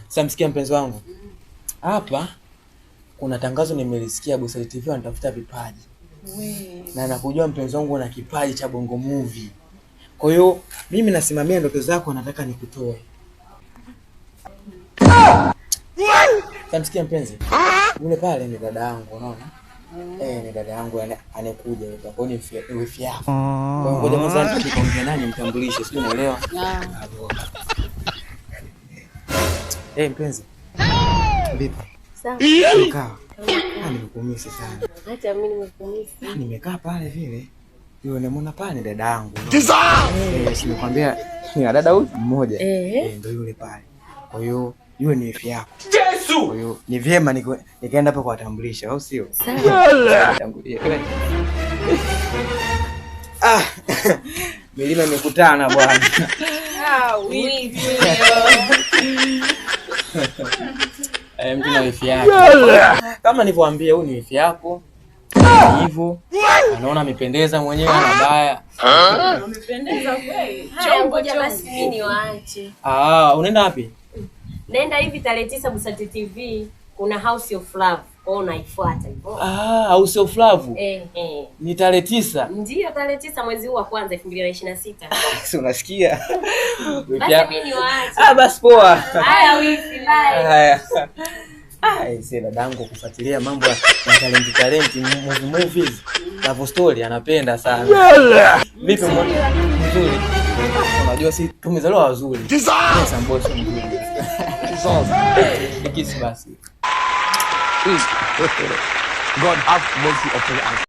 Sasa msikia mpenzi wangu. Hapa kuna tangazo nimelisikia Busati TV wanatafuta vipaji. Na nakujua mpenzi wangu una kipaji cha Bongo Movie. Kwa hiyo mimi nasimamia ndoto zako, nataka nikutoe. Sasa msikia mpenzi. Yule pale ni dada yangu, unaona? Eh, ni dada yangu anayekuja hapa. Kwa hiyo ni wifi yako. Kwa hiyo ngoja kwanza nikaongea naye nimtambulishe, sijui unaelewa? Eh, mpenzi. Vipi? Sawa. Kaa. Ah, nimekumisi sana. Hata mimi nimekumisi. Ah, nimekaa pale vile. Yule namuona pale ni dada yangu. Eh, si nikwambia ni dada huyu mmoja. Eh, ndio yule pale. Kwa hiyo yule ni wifi yako. Yesu. Kwa hiyo ni vyema nikaenda hapo kuwatambulisha, au sio? Sawa. Tangulia. Ah, milima imekutana bwana. Ah, wifi. Eh, mtu na wifi yake. Kama nilivyowaambia, huyu ni wifi yako. Hivyo anaona amependeza mwenyewe, ana baya. Amependeza kweli. Haya, ngoja basi mimi niwaache. Ah, unaenda wapi? Naenda hivi tarehe 9 Busati TV kuna House of Love. Kwa hiyo unaifuata hivyo. Ah, House of Love. Eh, eh. Ni tarehe 9. Ndio tarehe 9 mwezi huu wa kwanza 2026. Si unasikia? Basi mimi niwaache. Ah, basi poa. Haya wifi, bye. Haya. Ah, si dadangu kufuatilia mambo ya talent talent, movie movies, love story anapenda sana. Vipi mzuri? Unajua si tumezaliwa wazuri. Sambo sio mzuri. Nikisi basi. God have mercy upon us.